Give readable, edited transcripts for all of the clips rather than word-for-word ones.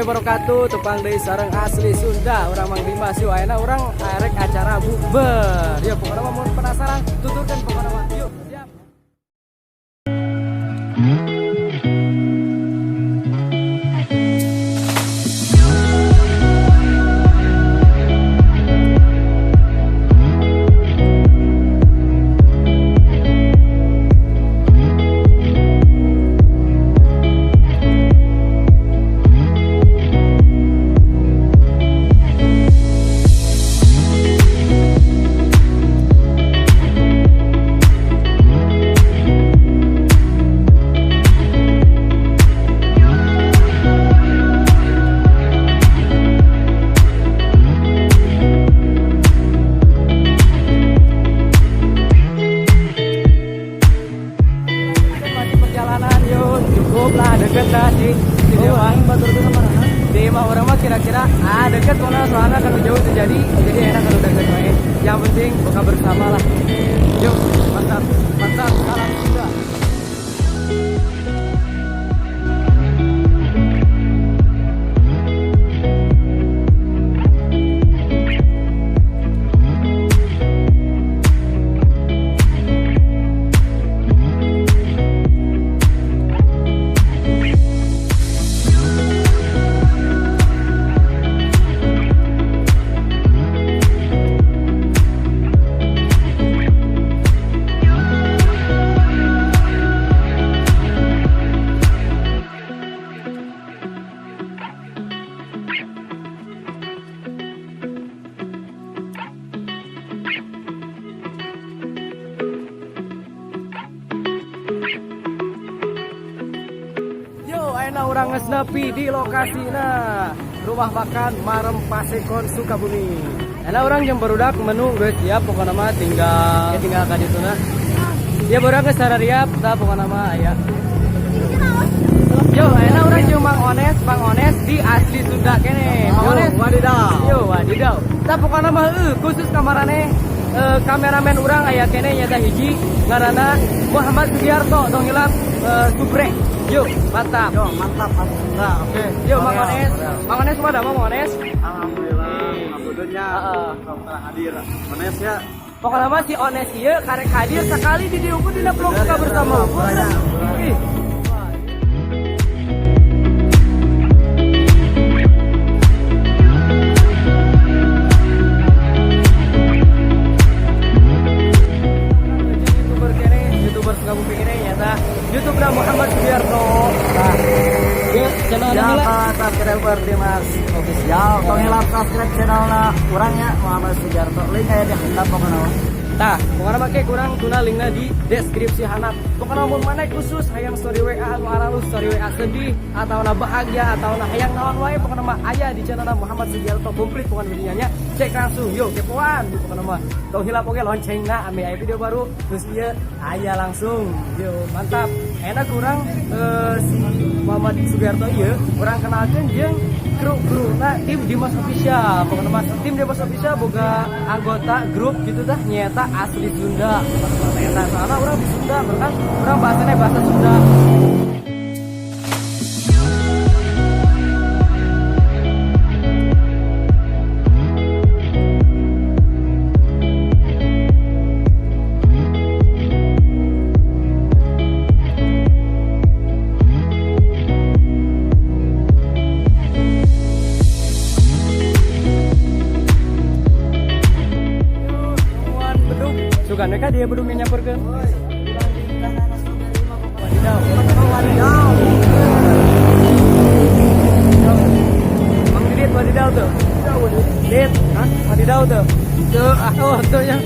Wabarakatuh. Tepang deui sareng Asli Sunda. Urang Mang Dimas, yuk ayeuna urang arek acara bukber. Yuk, pokoknya mah mun penasaran, tuturkan pokoknya mah. Yuk, siap. Masih perjalanan, yuk, cukup lah, deket lah sih. Di Dewa. Di imah urang mah kira-kira ah deket mana, soalnya kan jauh terjadi, jadi enak kalau deket main. Yang penting buka bersama lah. Yuk, mantap, mantap, salam Sunda. Yo, ayeuna urang geus nepi di lokasina rumah makan Marem Pasekon Sukabumi. Ayeuna urang jeung barudak menu geus siap, pokokna mah tinggal ya tinggal ka dituna. Ya, barudak geus sarariap tah, pokokna mah aya. Yo, ayeuna urang jeung Mang Ones, Mang Ones di Asli Sunda kene. Mang Ones, wadidaw. Yo, wadidaw. Tah, pokokna mah heueuh khusus kamarane kameramen urang aya kene, nyata hiji ngaranna Muhammad Sugiarto, tong hilap subre. Yo, mantap. Yo, mantap Asli Sunda. Oke. Yo, Mang Ones. Mang Ones mana, Mang Ones? Alhamdulillah, alhamdulillah. Heeh. Telah hadir. Ones ya. Pokoknya mah si Ones ieu karek hadir sekali di dieu dina vlog buka bersama. Ih. YouTuber kene, YouTuber Sukabumi kene, nyata YouTube Muhammad Sugiarto. Nah, ieu channel Jangan heula. lupa subscriber Dimas Official. Tong hilap subscribe channelna urang nya, Muhammad Sugiarto. Link aya di handap pokokna mah. Tah, pokoknya make kurang tuna linknya di deskripsi handap. Pokoknya mun mana khusus hayang story WA anu aralus, story WA sedih atau na bahagia atau na hayang naon wae, pokoknya mah aya di channel Muhammad Sugiarto komplit pokoknya videonya. Cek langsung, yuk kepoan pokoknya mah. Tong hilap oge loncengna ameh aya video baru terus ieu aya langsung. Yo, mantap. Enak kurang si Muhammad Sugiarto ieu urang kenalkeun jeung kru-kru nah tim Dimas Official. Pokoknya mah tim Dimas Official boga anggota grup gitu tah, nyata Asli Sunda. Eta soalnya urang di Sunda, kan urang bahasanya bahasa Sunda. Nungguan bedug. Sugan mereka dia bedugnya nyamperkeun. Wadidaw. Wadidaw. Mang Didit, wadidaw tuh. Dit, hah? Wadidaw tuh. Tuh, ah, oh, tuh ya.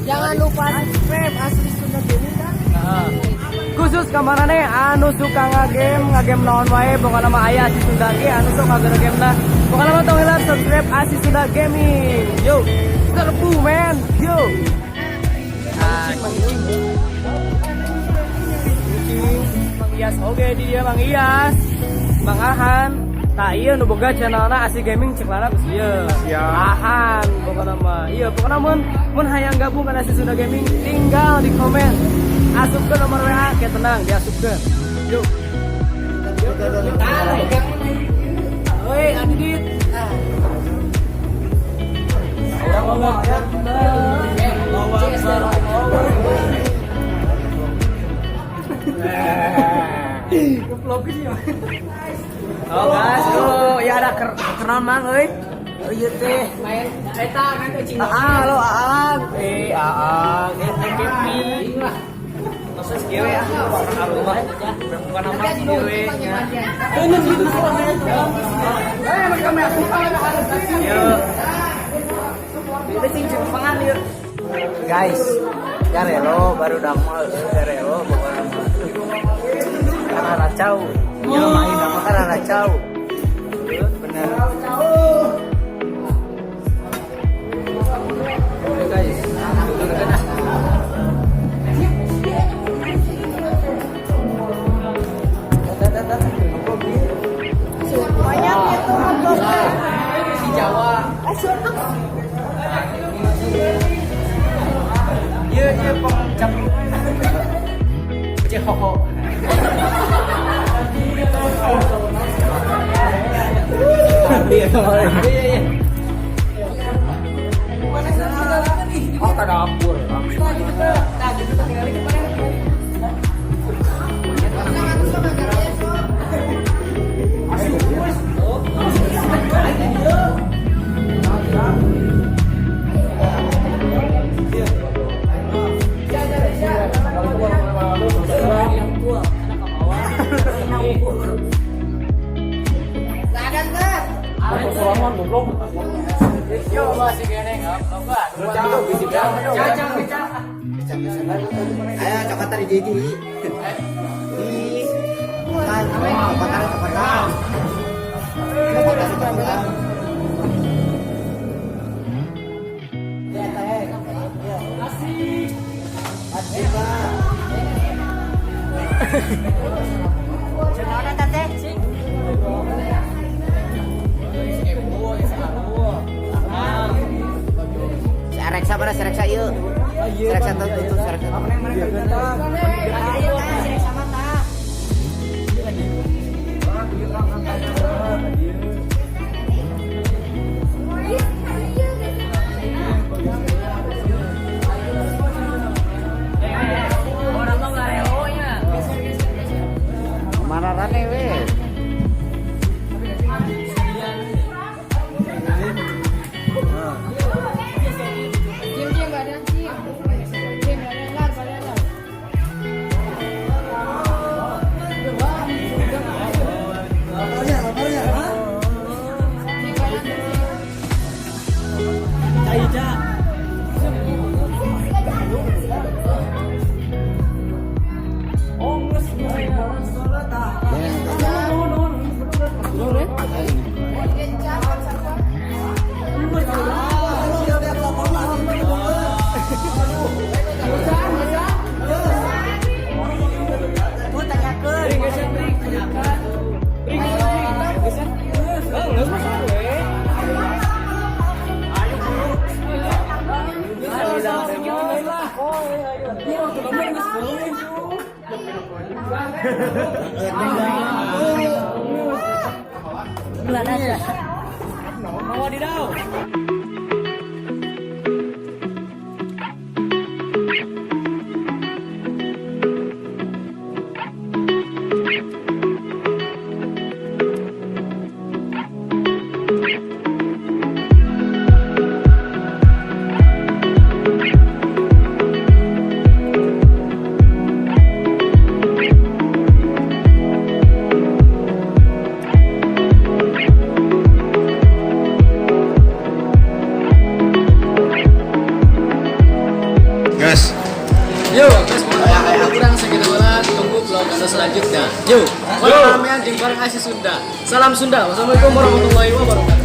Jangan lupa subscribe Asli Sunda Gaming kan. Heeh. Khusus kamarane anu suka ngagame, ngagame naon wae, pokokna mah aya Asli Sunda ge anu sok ngagame na. Pokokna mah tong hilap subscribe Asli Sunda Gaming. Yo, serbu men. Yo. Ah, Mang Icing. Icing, Mang Iyas oge di dia, Mang Iyas. Mang Ahan. Tah, ieu nu boga channelna Asli Gaming, cek lana geus ieu. Siap. Ahan pokokna mah. Iya, pokokna mun mun hayang gabung kana Asli Sunda Gaming tinggal di komen. Asupkeun nomor WA, kayak tenang diasupkeun. Yuk. Yuk, yuk, yuk. Kenal mang euy. Ieu teh. Main eta kan cing. Ah, halo Aang. Eh, Aang, eh Kevin. Lah. Masa kieu ya. Rumah bukan nama kieu we nya. Yo. Itu sing cepengan yuk. Guys, garelo baru damel, garelo pokoknya mah. Karena racau. Ya main nama karena racau. Bener. Oke guys. Turunkan ah. Banyak itu Si Jawa. Iya, iya, pengcap. Cek hoho. Iya, iya, iya. Oh, ke dapur. Yo, masih kene enggak apa. Cacang, cacang. Ayo cokatan di jadi. Di cokatan cokatan. Cokatan cokatan. Si Areksa mana si Areksa yuk. Si Areksa tuh tuh si Areksa. Ayo tah, si Reksa mah tah. Orang mah ngarelo nya. Mana rane we? Cim cim badan cim. Cim badan lar badan lar. Cim badan cim. Cai cak. Wadidaw. Guys, Yo, guys, pokoknya kurang segitu lah. Tunggu vlog anda selanjutnya. Yo, ramean jeung bareng Asli Sunda. Salam Sunda. Wassalamualaikum warahmatullahi wabarakatuh.